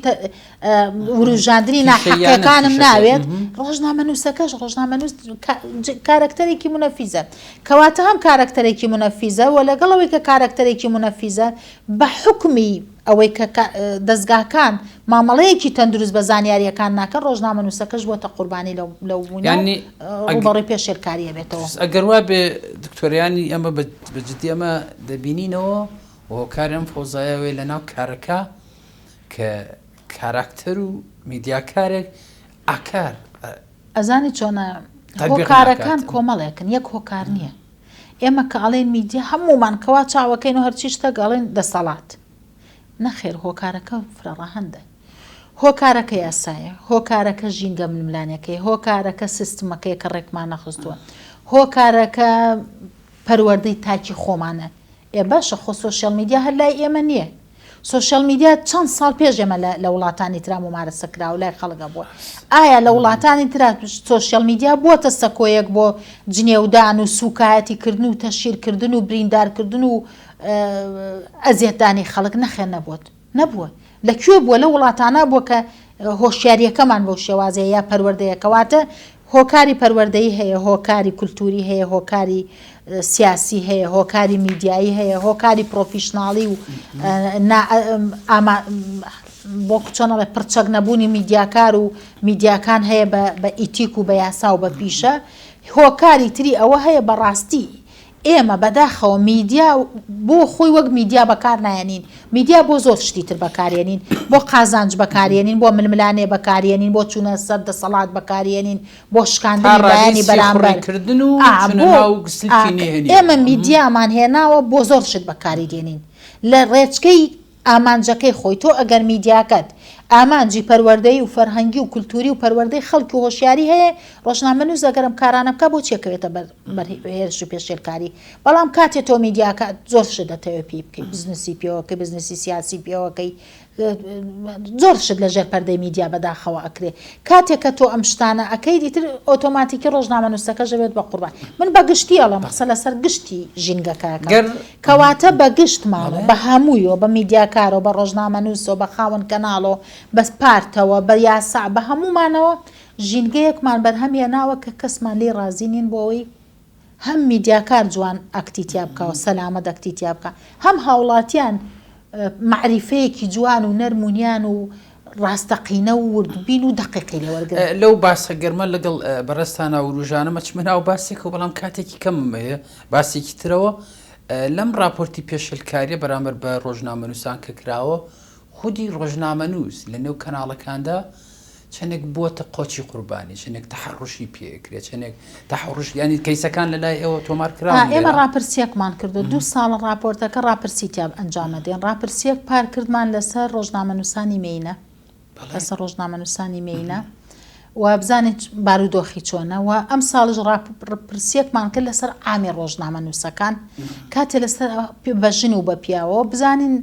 وروژاندنی ناحەقیەکانم ناوێت ڕۆژنامەنووسەکەش ڕۆژنامەنووس کارەکتەرێکی مونەفیزە کەواتە هەم کارەکتەرێکی مونەفیزە و لەگەڵ ئەوەی کە کارەکتەرێکی مونەفیزە بە حوکمی ئەوەی کە دەزگاکان مامەڵەیەکی تەندروست بە زانیارییەکان ناکەن، ڕۆژنامەنووسەکەش بۆتە قوربانی لەو بوونە و ڕووبەڕووی پێشێلکاری ئەبێتەوە. ئەگەر وا بێ دکتۆر یانی ئەمە بە جدی ئەمە دەبینینەوە و هۆکاری ئەم فەوزایە ئەوەیە لەناو کارەکە کە کاراکتەر و میدیاکارێک ئاکار ئەزانی چۆنە هۆکارەکان کۆمەڵێکن یەک هۆکار نییە. ئێمە کە ئەڵێین میدیا هەموومان کەوا چاوەکەین و هەرچی شتەک ئەڵێن دەسەڵات. نەخێر هۆکارەکە فرەڕەهەندە. هۆکارەکە یاسایە، هۆکارەکە ژینگە ململانێکەیە، هۆکارەکە سیستمەکەیە کە ڕێکمان نەخستووە، هۆکارەکە پەروەردەی تاکی خۆمانە. ئێ باشە خۆ سۆشیال میدیا هەر لای ئێمە نییە. سۆشیال میدیا چەند ساڵ پێش ئێمە لە وڵاتانی ترا مومارەسە کراوە لای خەڵک هەبووە. ئایا لە وڵاتانی ترا سۆشیال میدیا بووەتە سەکۆیەک بۆ جنێودان و سووکایەتی کردن و تەشهیر کردن و بریندار کردن و ئەزیەتدانی خەڵک؟ نەخێر نەبووە نەبووە. لە کوێ بووە؟ لەو وڵاتانە بووە کە هۆشیارییەکەمان بەو شێوازەیە یا پەروەردەیە. کەواتە هۆکاری پەروەردەیی هەیە، هۆکاری کولتووری هەیە، هۆکاری سیاسی هەیە، هۆکاری میدیایی هەیە، هۆکاری پرۆفیشناڵی و بۆ چۆن ئەڵێ پڕچەک نەبوونی میدیاکار و میدیاکان هەیە بە ئیتیک و بە یاسا و بە پیشە. هۆکاری تری ئەوە هەیە بەڕاستی ئێمە بەداخەوە میدیا بۆ خۆی وەک میدیا بەکار نایەنین، میدیا بۆ زۆر شتی تر بەکارێنین، بۆ قازانج بەکارێنین، بۆ ململانێ بەکارێنین، بۆ چوونە سەر دەسەڵات بەکارێنین، بۆ تا شکاندنی ڕادەی لایەنی بەرامبەر. سیخوڕی کردن و ئا چوونە بۆ ناو ئا سلکی نهێنیەوە. ئێمە میدیامان هێناوە بۆ زۆر شت بەکاری دێنین لە ڕێچکەی ئامانجەکەی خۆی، تۆ ئەگەر میدیاکەت ئامانجی پەروەردەیی و فەرهەنگی و کولتووری و پەروەردەی خەڵک و هۆشیاری هەیە، ڕۆژنامەنووس ئەگەر ئەم کارانە بکات بۆچی ئەکەوێتە بەر بەر هێرش و پێشێلکاری؟ بەڵام کاتێ تۆ میدیاکە زۆر شت دەتەوێ پێی بکەی، بزنسی پێوەکەی، بزنسی سیاسی پێوەکەی، زۆر شت لە ژێر پەردەی میدیا بەداخەوە ئەکرێ. کاتێ کە تۆ ئەم شتانە ئەکەیت ئیتر ئۆتۆماتیکی ڕۆژنامەنووسەکەش ئەبێت بە قوربان. من بە گشتی ئەڵێم قسە لەسەر گشتی ژینگەکە ئەکەم. گەر کەواتە بە گشتمان و بەڵێ. بە هەموویەوە، بە میدیاکارەوە، بە ڕۆژنامەنووسەوە، بە خاوەن کەناڵەوە، بە پارتەوە، بە یاسا، بە هەموومانەوە ژینگەیەکمان بەرهەم هێناوە کە کەسمان لێی ڕازی نین بۆ ئەوەی هەم میدیاکار جوان ئەکتی تیا بکا و سەلامەت ئەکتی تیا بکا، هەم هاوڵاتیان مەعریفەیەکی جوان و نەرم و نیان و ڕاستەقینە و وردبین و دەقیقی لێ وەرگرن. لەو باسە گەرمە لەگەڵ بەڕێزتانا وروژانم ئەچمە ناو باسێکەوە بەڵام کاتێکی کەمم هەیە باسێکی ترەوە لەم ڕاپۆرتی پێشێلکاریە بەرامبەر بە ڕۆژنامەنووسان کە کراوە خودی ڕۆژنامەنووس لە نێو کەناڵەکاندا چەندێک بووەتە قۆچی قوربانی چەندێک تەحەڕوشی پێکرێ چەندێک تەحەڕوش ینی کەیسەکان لە لای ئێوە تۆمار کراون ئێمە ڕاپرسیەکمان کردو دوو ساڵە ڕاپۆرتەکە ڕاپرسی تیا ئەنجامەدەین ڕاپرسیەک پار کردمان لەسەر ڕۆژنامەنووسانی مێینە لەسەر ڕۆژنامەنووسانی مێینە و بزانین بارودۆخی چۆنە و ئەم ساڵش ڕاپرسیەکمان کرد لەسەر عامی ڕۆژنامەنووسەکان کاتێ لەسەر بە ژن و بە پیاوەوە بزانین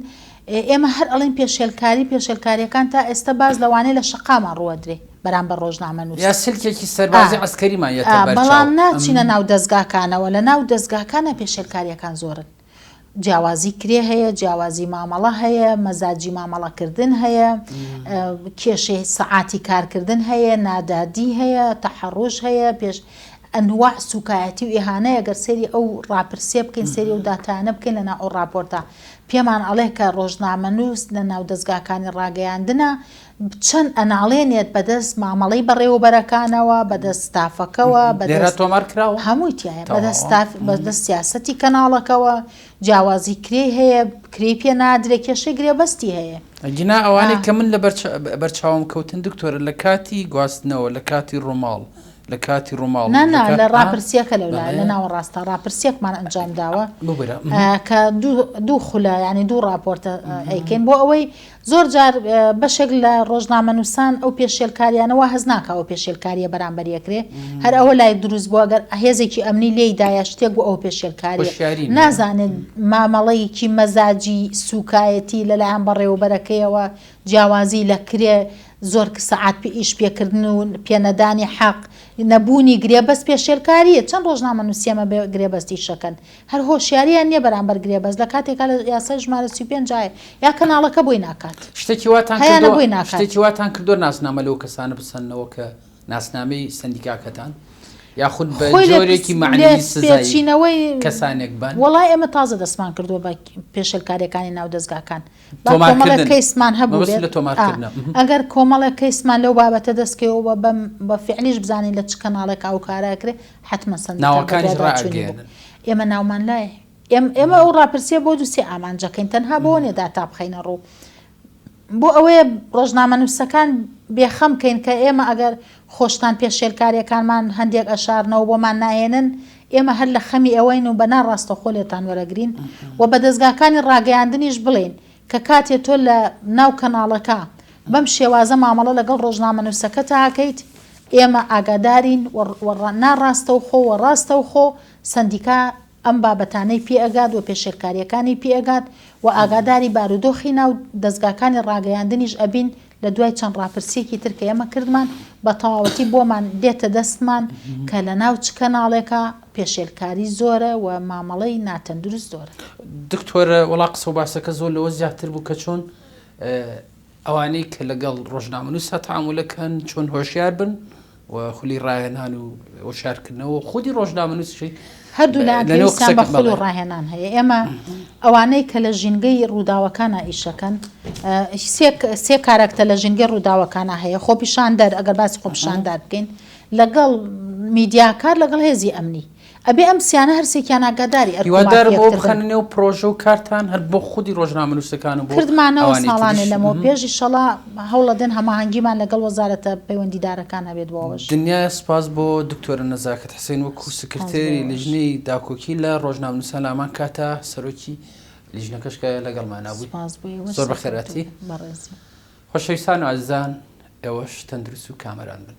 ئێمە هەر ئەڵێن پێشێلکاری پێشێلکاریەکان تا ئێستا باز لەوانەیە لە شەقامان ڕووەدرێ بەرامبەر ڕۆژنامەنووس یا سلکێکی سەربازی عەسکەریمان یەتە بەرچاو بەڵام ناچینە ناو دەزگاکانەوە لە ناو دەزگاکانە پێشێلکاریەکان زۆرن جیاوازی کرێ هەیە، جیاوازی مامەڵە هەیە، مەزاجی مامەڵەکردن هەیە، کێشەی سەعاتی کارکردن هەیە، نادادی هەیە، تەحەڕوش هەیە، پێش ئەنواع سوکایەتی و ئیهانەیە گەر سەیری ئەو ڕاپرسیە بکەین سەیری ئەو داتایانە بکەین لەناو ئەو ڕاپۆرتە پێمان ئەڵێ کە ڕۆژنامەنووس لەناو دەزگاکانی ڕاگەیاندنە چەند ئەناڵێنێت بەدەست مامەڵەی بەڕێوەبەرەکانەوە، بەدەست ستافەکەوە، لێرە بەدەست تۆمار کراوە؟ هەمووی تیایە، بەدەست تەواوە. ستاف بەدەست سیاسەتی کەناڵەکەوە، جیاوازی کرێی هەیە، کرێی پێ نادرێ، کێشەی گرێبەستی هەیە. ئەگینا ئەوانەی کە من لە بەرچاوم کەوتن دکتۆرە لە کاتی گواستنەوە، لە کاتی ڕووماڵ، لە کاتی ڕووماڵ نا لە نا کات لە ئا ڕاپرسیەکە لەولا بەڵێ. لە ناوەڕاستە ڕاپرسیەکمان ئەنجام داوە ببورە. کە دوو خولە یانی دوو ڕاپۆرتە ئەیکەین بۆ ئەوەی زۆر جار بەشێک لە ڕۆژنامەنووسان ئەو پێشێلکاریانە وا هەست ناکا ئەو پێشێلکارییە بەرامبەری ئەکرێ، هەر ئەوە لای دروست بووە گەر هێزێکی ئەمنی لێی دا یا شتێک بوو ئەوە پێشێلکارییە. هۆشیاری نییە. نازانێت مامەڵەیەکی مەزاجی سووکایەتی لەلایەن بەڕێوەبەرەکەیەوە، جیاوازی لە کرێ، زۆر سەعات پێ ئیش پێکردن و پێنەدانی حەق، نەبوونی گرێبەست پێشێلکارییە، چەند ڕۆژنامەنووسی ئێمە بێ گرێبەست ئیشەکەن، هەر هۆشیارییان نییە بەرامبەر گرێبەست، لە کاتێکا لە یاسای ژمارە 35 هەیە، یا کەناڵەکە بۆی ناکات. شتێکی واتان هەیانە کردووە بۆی ناکات. شتێکی واتان کردووە ناسنامە لەو کەسانە بسەننەوە کە ناسنامەی سەندیکاکەتان یاخود بە خۆی لێ جۆرێکی مەعنەوی سزای لێپێچینەوەی کەسانێک بەن؟ وەڵای ئێمە تازە دەستمان کردووە بە پێشێلکارییەکانی ناو دەزگاکان، با کۆمەڵێک تۆمارکردن کەیسمان مەبەستم هەبووبێت لە ئا تۆمارکردنە. ئەگەر کۆمەڵێک کەیسمان لەو بابەتە دەست کەوێ و بە بە فیعلیش بزانین لە چ کەناڵێکا ئەو کارە ئەکرێ حەتمەن سەندیکا ناوەکانیش بەدواداچوونی بۆ ڕائەگەیەنن. ئێمە ناومان لایە ئێم ئێمە ئەو ڕاپرسییە بۆ دوو سێ ئامانج ئەکەین تەنها بۆ نیە داتا بخەینە ڕوو بۆ ئەوەیە ڕۆژنامەنووسەکان بێخەم کەین کە ئێمە ئەگەر خۆشتان پێشێلکاریەکانمان هەندێک ئەشارنەوە بۆمان ناهێنن ئێمە هەر لە خەمی ئەوەین و بە نا ڕاستەوخۆ لێتان وەرەگرین و بە دەزگاکانی ڕاگەیاندنیش بڵێین کە کاتێ تۆ لە ناو کەناڵەکە بەم شێوازە مامەڵە لەگەڵ ڕۆژنامەنووسەکەتا ئەکەیت ئێمە ئاگادارین و نا ڕاستەوخۆ و ڕاستەوخۆ سەندیکا ئەم بابەتانەی پێ ئەگات و پێشێلکارییەکانی پێ ئەگات و ئاگاداری بارودۆخی ناو دەزگاکانی ڕاگەیاندنیش ئەبین لە دوای چەند ڕاپرسییەکی تر کە ئێمە کردمان بە تەواوەتی بۆمان دێتە دەستمان کە لە ناو چ کەناڵێکا پێشێلکاری زۆرە و مامەڵەی ناتەندروست زۆرە. دکتۆر وەڵا قسە و باسەکە زۆر لەوە زیاتر بوو کە چۆن ئەوانەی کە لەگەڵ ڕۆژنامەنووسا تەعامولەکەن چۆن هۆشیار بن و خولی ڕاهێنان و هۆشیارکردنەوە خودی ڕۆژنامەنووسیش هەردوو لایان لەنێو پێویستیان بە قسەکە خول و بەڵێ. ڕاهێنان هەیە ئێمە ئەوانەی کە لە ژینگەی ڕووداوەکانا ئیشەکەن سێ سێ کارەکتەر لە ژینگەی ڕووداوەکانا هەیە خۆپیشاندەر ئەگەر باسی خۆپیشاندار بکەین لەگەڵ میدیاکار لەگەڵ هێزی ئەمنی ئەبێ ئەم سیانە هەرسێکیان ئاگاداری ئەرک و مافی هیوادارم ئەوە یەکتر بن. بخەنە نێو پرۆژە و کارتان هەر بۆ خودی ڕۆژنامەنووسەکان و بۆ کردمانەوە ئەوانی ساڵانێ تریش. لەمەو پێش ئیشەڵا هەوڵەدەن هەماهەنگیمان لەگەڵ وەزارەتە پەیوەندیدارەکان هەبێت بۆ ئەوەش. دنیا سپاس بۆ دکتۆرە نەزاکەت حسین وەکو سپاس بۆ سکرتێری ئێوەش. لیژنەی داکۆکی لە ڕۆژنامەنووسان لە هەمان کاتا سەرۆکی لیژنەکەش کە لەگەڵمانا بووی. سپاس بۆ ئێوەش زۆر سەرکەوتوو بەخێرهاتی. بن بەڕێزی. خۆشەویستان و ئازیزان ئێوەش تەندروست و کامەران بن.